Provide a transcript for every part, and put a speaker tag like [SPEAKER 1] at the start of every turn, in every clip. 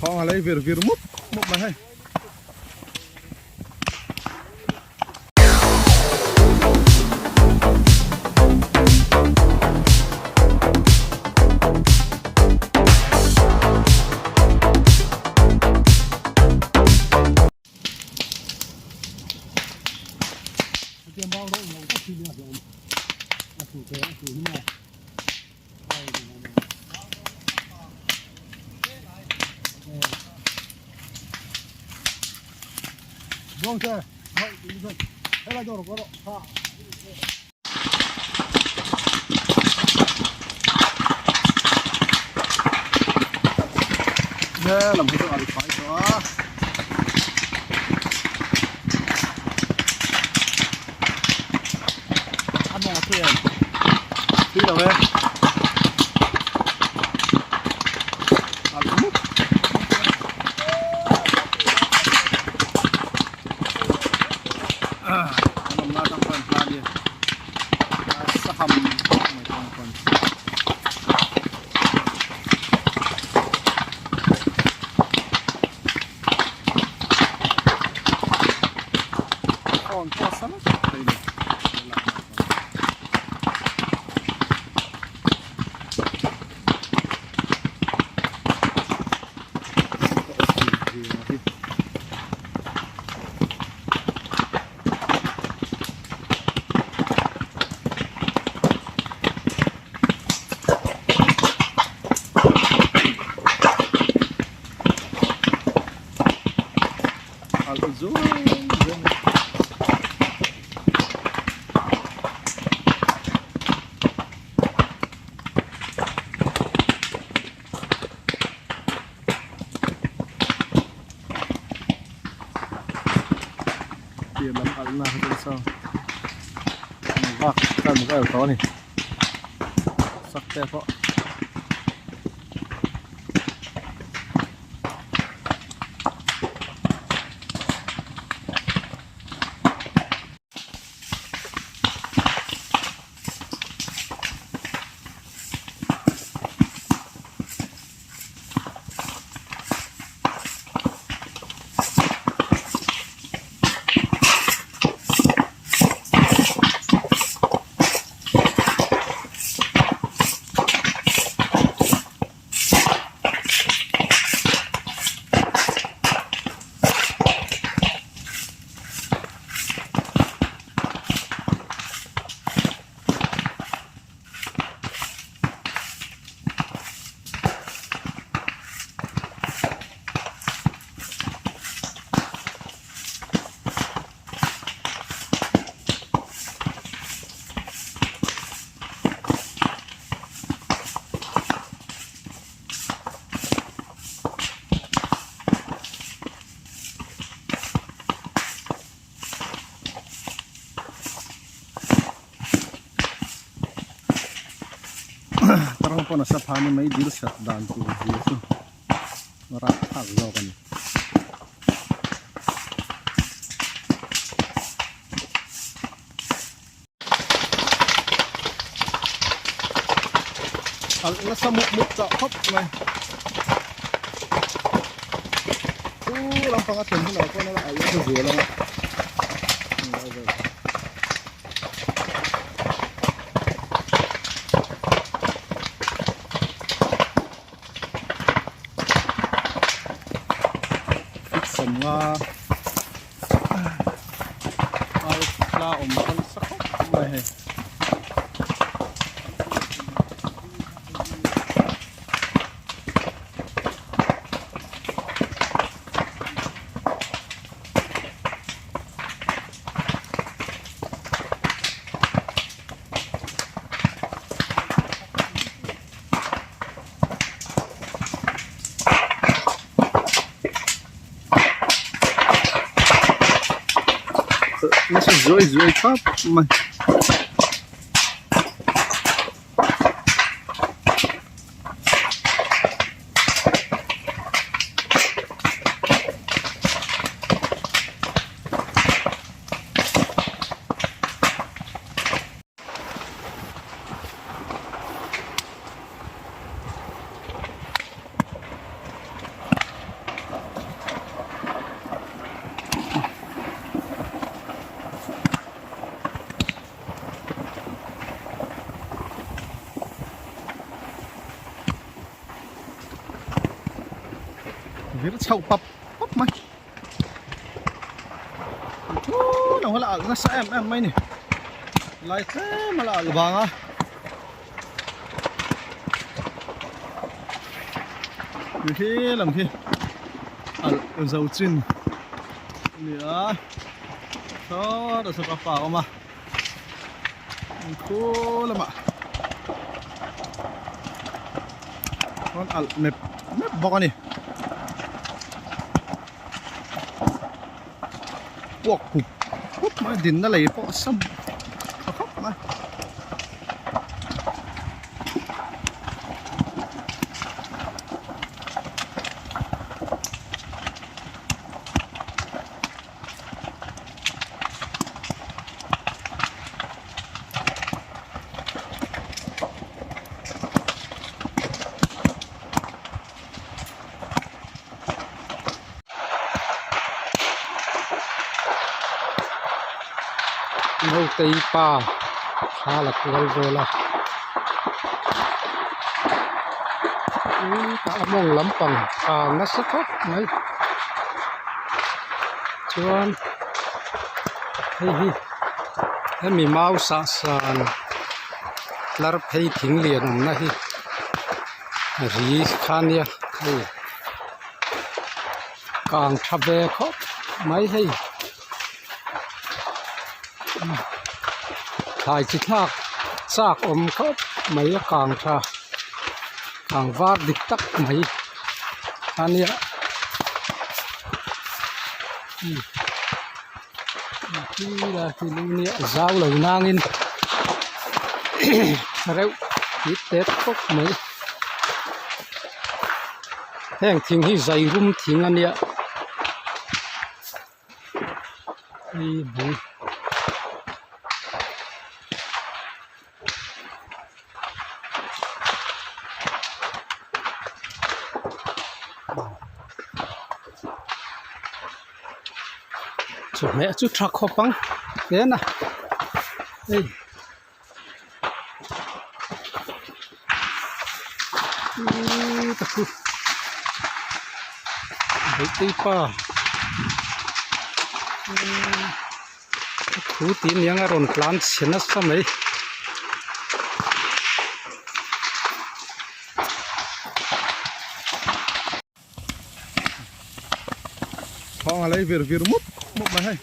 [SPEAKER 1] Khawng a lei vir vir mup mup mai hei. Lam hi chu a ri fai tawh a. A mawng a thui em? Thui lo e. A ri mup. Ah, an awm na atang chuan hla nia. Saham mai tawng chuan. Awn pawh a sa lutuk thei ni. Alh zuai zuai mai. Tir lam alh na kha chuan saw vak kan vel tawh a ni sak te pawh. Tarang pawn a sa pha ni mai dil sat dan tur zia chu rapthlak zawk a ni. Alh nasa mup mup chah khawp mai. Chu lampang a thlen hunah chuan a la alh nasa zual ang a. Sawmnga ai thla awm kha nasa khawp mai hei. Nasa zuai zuai khawp mai. Vir chhoh pap pap mai. Thu lo la alh nasa em em mai ni. Lai tlem a la alh vang a. Khi lam khi alh zo chin a ni a. Sawtah saw ka pa a awm a. Khu lamah rawn alh mep mep bawk a ni. Puak pup pup mai dinna lei pawh a sam tha khawp mai.
[SPEAKER 2] Nautei pa thla la kual vel a tah a mawng lampang kang nasa khawp mai chuan hei hi hemi mau sah san tlar phei thing lian awmna hi ri kha nia hei kang tha ve khawp mai hei thlai chi thlak chak awm khawp mai a kang tha kang var dik tak mai a nia. Zau lo nangin reuh tih tet khawp mai heng thing hi zai rum thing a nia hei bul. Chawhmeh chu tha khawp ang hle na hei uuu ta khu beitei pa Thu tih aniang a rawn tlan chhe nasa mai.
[SPEAKER 1] Thawng a lei vir vir mup mup mai hei.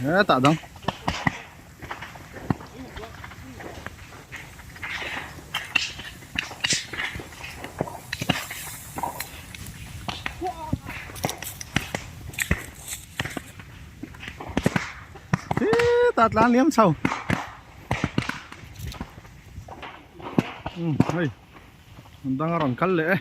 [SPEAKER 1] Hetah dang. Hetah tlan liam chho. Um hei an dang a rawn kal leh e.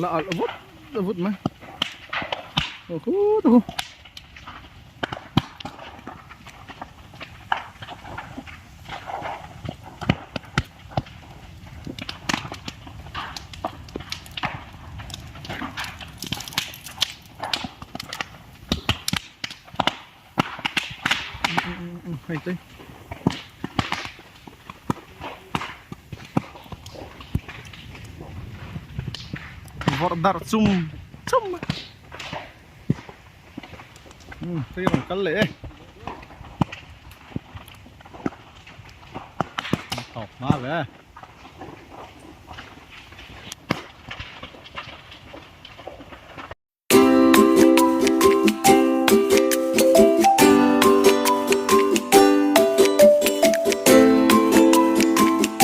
[SPEAKER 1] La alh vut vut mai. Aw khut a khu. Hei te. Vawrh darh chum chum mai. Um hei rawn kal leh e. Tawp hma ve.